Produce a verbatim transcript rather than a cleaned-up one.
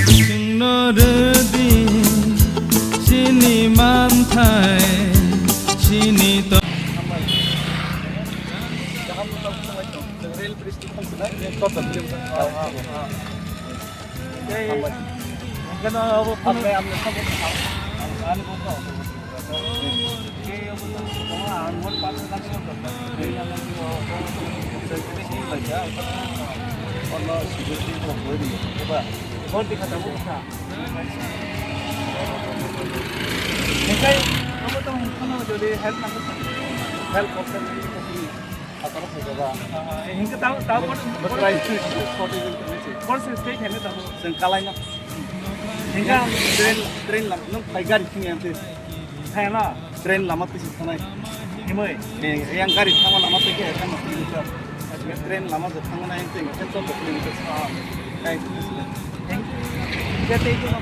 Chwngno rwdi chini manthai, chini to- Hingke, amo tong hingke no jodi help nangkha, help option ni. Ataro phai jaba. Hingke tamo, tamo, Bo try. Kon se stay thene tamo. Seng kalai na. Hingke train, train lam, nung phai gari thini ante. Thai na. Train lama tisi thanai. Himoi. Eh, yang gari thangma lama teke thangma kilometer. Train lama je thangma nai teke ten ton kilometer. Kai. Hingke tei kono